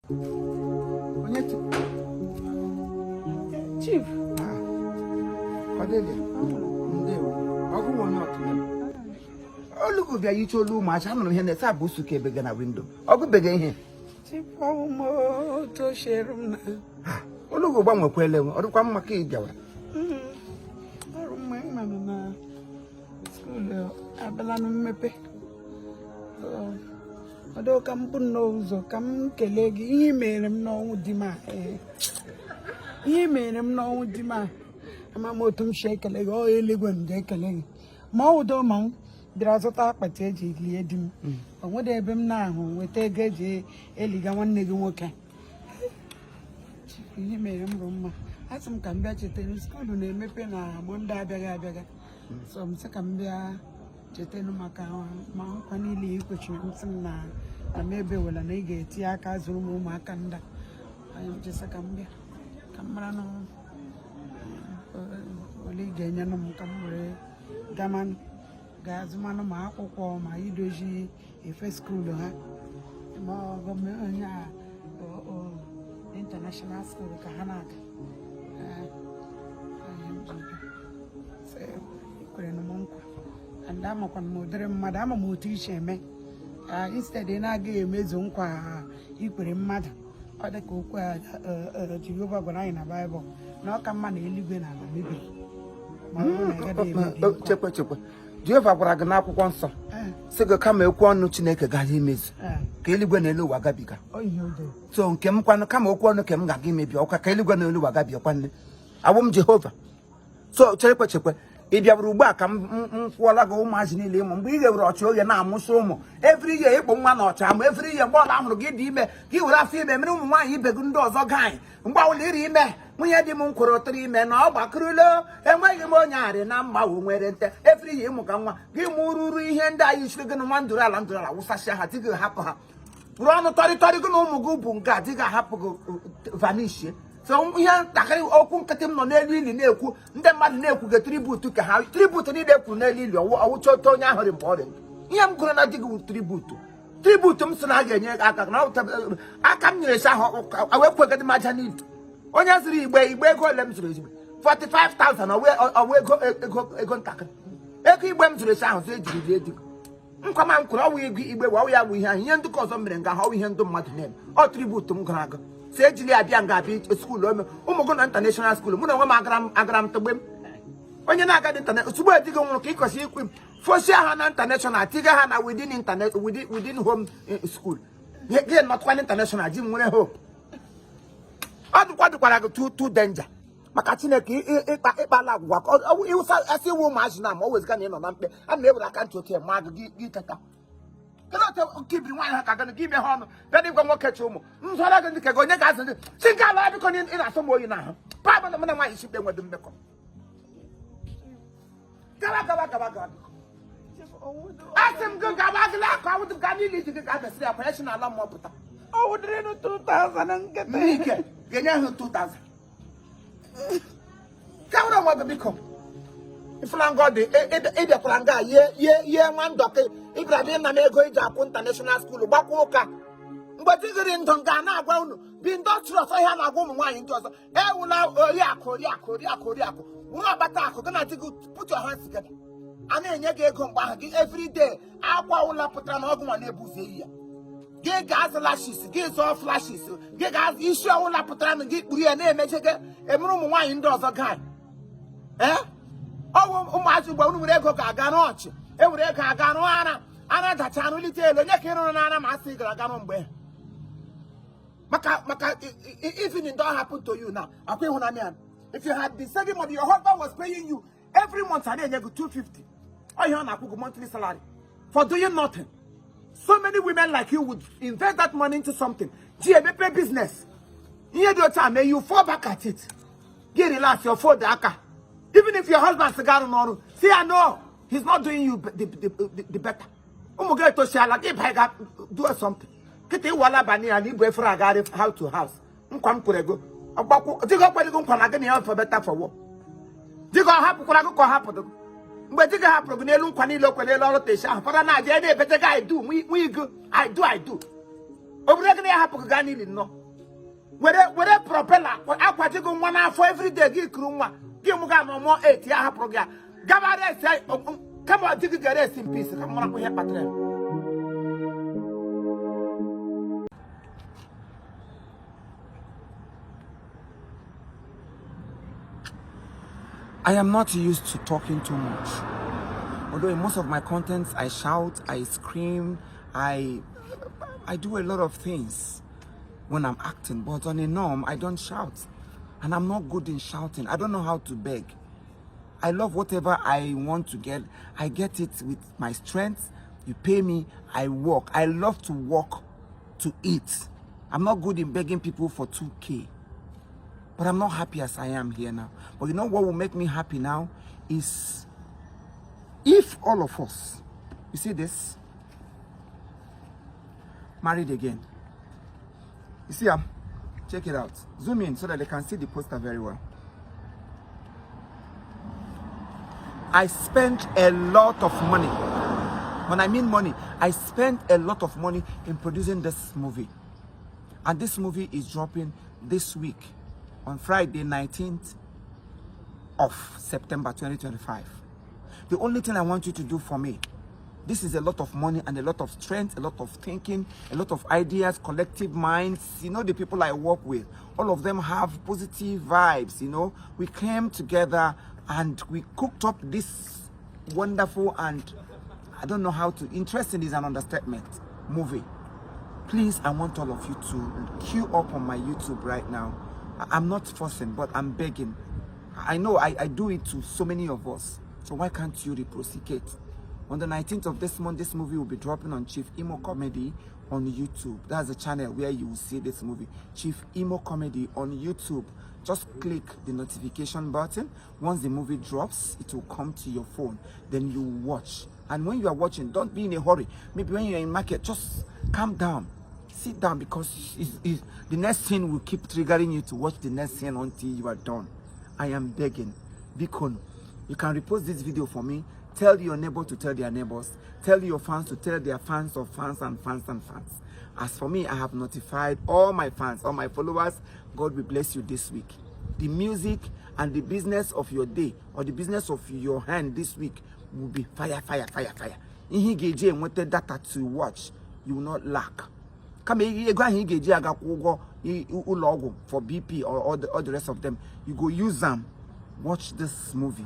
Onye Chief. Ah, Cordelia, ndewo. Ọgụ onye ọtụle m. Olugo bịa yicha olu ụmụacha, anụrụ m ihe na-ese abụ usu ka ebe ga na window. Ọgụ bega ihe. Chief, ọwụ m otu o shere m na. Ah, olugo gbanwekwele, ọ dịkwa mma ka ị bịawa. Ọrụ mma ịmanụ na school abịala na mmepe. Ọ dị ka m bụ nnọọ ụzọ ka m kelee gị ihe i mere m n'ọnwụ di m a. Ee. Ihe i mere m n'ọnwụ di m a, ama m otu m si ekele gị. Ọ eluigwe m ga-ekele gị ma ọ wụdo ma m bịara zụta akpati eji lie di m. O nwede ebe m na-ahụ nweta ego eji eliga nwanne gị nwoke. Ihe mere m bụ mma, asị m ka m bịa chetara school na-emepe na Monday abịaghị abịaga, so m sị ka m bịa chetanu maka ma nkwa niile ị kwechiri m, sị m na na m ebewela na ị ga-etinye aka zụrụ m ụmụaka nda anyị. M chesa ka m bịa ka m mara na ole ị ga-enyenụ m ka m were gamanụ ga-azụmanụ ma akwụkwọ ma idozi efe school ha, ma ọ bụ onye a international school ka ha na-aga. Ee, anyị m ji bịa. Sị, ekwere m nkwa and amakwana m ụdịrị mmadụ, ama m otu isi eme. Ah, instead ị na-agaghị emezu nkwa ikwere mmadụ, ọ dị ka okwu a Jehova gwara anyị na Baịbụl na ọ ka mma na eluigwe na ala mebiri ma ọ bụrụ na ị gaghị emebi nkwa. Chekwe, chekwe. Jehova gwara gị n'akwụkwọ nsọ sị gị kama okwu ọnụ Chineke gaghị emezu ka eluigwe na elu ụwa gabiga. Ọ ihe o dere. So nke m kwanụ, kama okwu ọnụ ka m ga-aga imebi ọkwa ka eluigwe na elu ụwa gabia kwanne, awụ m Jehova. So cherekwe, chekwe, ị bịaburu ugbu a ka m kwụọla gị ụmụazị niile ịmụ mgbe ị ghewere ọchị oghe na-amụsị ụmụ every year, ịkpụ nwa na ọchị amụ every year. Mgbe ọla ahụrụ gị dị ime, gị were afọ ime mere ụmụ nwaanyị ibe gị ndị ọzọ gaa anyị. Mgbe ọbụla iri ime, nwunye di m kwụrụ tụrụ ime na ọ gbakụrụlo, enweghị m onye arị na mgbanwe nwere nte. Every year ịmụ ka nwa gị mụrụrụ ihe ndị anyị chiri gị na nwa ndụrụ ala ndụrụ ala wụsasịa ha, di gị hapụ ha bụrụ ọnụ tọrịtọrị gị na ụmụ gị bụ nke a, di gị ahapụ gị vanishie. So ihe ntakịrị okwu nkịtị m nọ n'elu ili na-ekwu, ndị mmadụ na-ekwuge tribute ka ha tribute niile kwuru n'elu ili ọwụ ọwụcha otu onye ahụrụ mgbe ọ dị ndụ. Ihe m gụrụ na di gị wụ tribute, tribute m sị na a ga-enye aka na aka m nyere si ahụ wee kwegodị m aja n'ili. Onye zụrụ igbe, igbe ego ole m zụrụ ezigbo 45,000, ọwụ ego ego ego ntakịrị ego igbe m zụrụ esi ahụ zụ ejiri rie di gị. Nkwa ma m kwuru, ọwụ ego igbe ọwụ ya bụ ihe ahụ. Ihe ndị ka ọzọ mere nga ahụ, ọwụ ihe ndị mmadụ na-eme. Ọ tribute m gụrụ agụ si ejili abịa nga abịa school ome ụmụ gị na international school. Mụ na onwe m agara m agara m tụgbe m onye na-agadi internet ozugbo di gị nwụrụ ka ị kwesịrị ikwu m fosia ha na international, tiga ha na within internet, within home school. Gị nọtụkwa international ji m nwere hope. Ọ dịkwa dịkwara gị too danger maka Chineke ịkpa ịkpala agwụgwa ka ịwụsa asị iwu ụmụazị na ma ọ wezụga na ị nọ na mkpe a na ewere aka ntị otu ma gị gị teta. Kedu otu nke ibiri nwaanyị ha ka gịnị gị meghe ọnụ bịa n'ịgwa nwoke chi ụmụ nzọrọ gị ndị ka gị onye ga-azụ ndị si nke ala? Biko, ị na-asọ m oyi n'ahụ pa na mụ na nwaanyị isi mkpe nwedị mmekọ. Gawa, gawa, gawa, gawa, biko. Asị m gị gawa, gị akụ awụdị m gaa niile iji gị ga-abịasịrị akwa ya si n'ala mmụọ pụta. Ọ wụdịrịnụ 2000 nkịtị. Mmiri ike ga-enye ha 2000 ka were onwe gị. Biko, ifụla nga ọ dị, ịbịakwara nga ye ye ye nwa ndọkị ịbịara bịa ịna m ego iji akwụ international school gbakwa ụka mgbe di gịrị ndụ nga na-agwa unu bi industrious ihe a na-agwa ụmụ nwaanyị ndị ọzọ ewula oriakụ, oriakụ, oriakụ, oriakụ wụrụ ọkpata akụ gị na di gị put your hands together. A na-enye gị ego mgbe ahụ gị everyday akwa ụla pụtara na ọgụ nwa na-ebu ụzọ eyi ya. Gị ga-azụ lashes gị, zụọ flashes gị, ga-azụ isi ọwụla pụtara na gị kpuru ya na-emeche gị emere ụmụ nwaanyị ndị ọzọ gaa. Ee, ọwụ ụmụazị ugbu a unu were ego ga-aga n'ọchị, ewere ego aga rụọ ara, ara dacha arụlite elu onye ka ị rụrụ n'ara ma asị ị gara aga rụ mgbe maka even it don't happen to you now. Akwa ịhụnanya ya, if you had been saving money, your husband was paying you every month, a na-enye gị 250, ọ ihe ọ na-akwụ gị monthly salary for doing nothing. So many women like you would invest that money into something, ji emepe business. Ihe dị otu a mee, you fall back at it, gị relax your fold aka. Even if your husband sị garụ n'ọrụ, say ya no, he's not doing you the better. Ụmụ gị etosiala, gị baa ga do something. Kịta ịwala abalị ya na ibu efere agagharị house to house. Nkwa m kwere go ọgbakwu dịga ọkwadịgo nkwa na gị na ya for better for worse. Dịga ọ hapụkwara gị ka ọ hapụrụ gị mgbe di gị hapụrụ gị n'elu nkwa niile o kwere elu ọrụ tesi ahụ fọdụ na-aja na-ebete gị. I do nwa igo, I do, I do. Obodo gị na ya hapụ gị gaa n'ili nnọọ. Were were propeller akwaji gị nwa n'afọ everyday, gị kuru nwa gị mụ ga mụọ 8, ya hapụrụ gị ya gaba rest kama di gị ga-rest in peace. Ka m marakwa ihe kpatara ya. I am not used to talking too much. Although in most of my contents I shout, I scream, I do a lot of things when I'm acting, but on a norm I don't shout. And I'm not good in shouting. I don't know how to beg. I love whatever I want to get. I get it with my strength. You pay me, I work. I love to work to eat. I'm not good in begging people for 2K. But I'm not happy as I am here now. But you know what will make me happy now is if all of us, you see this, married again. You see, check it out. Zoom in so that they can see the poster very well. I spent a lot of money. When I mean money, I spent a lot of money in producing this movie. And this movie is dropping this week on Friday, 19th of September 2025. The only thing I want you to do for me, this is a lot of money and a lot of strength, a lot of thinking, a lot of ideas, collective minds. You know, the people I work with, all of them have positive vibes, you know. We came together and we cooked up this wonderful and, I don't know how to, interesting is an understatement, movie. Please, I want all of you to queue up on my YouTube right now. I'm not forcing, but I'm begging. I know I do it to so many of us. So why can't you reciprocate? On the 19th of this month, this movie will be dropping on Chief Imo Comedy on YouTube. That's the channel where you will see this movie. Chief Imo Comedy on YouTube. Just click the notification button. Once the movie drops, it will come to your phone. Then you watch. And when you are watching, don't be in a hurry. Maybe when you're in market, just calm down. Sit down, because the next scene will keep triggering you to watch the next scene until you are done. I am begging. Bikon, you can repost this video for me. Tell your neighbor to tell their neighbors. Tell your fans to tell their fans of fans and fans and fans. As for me, I have notified all my fans, all my followers. God will bless you this week. The music and the business of your day or the business of your hand this week will be fire, fire, fire, fire. Ihe ị ga-eji enweta data to watch, you will not lack. Kama ego ahụ ị ga-eji agakwa ụgwọ ụlọ ọgwụ for BP or all the rest of them, you go use them watch this movie.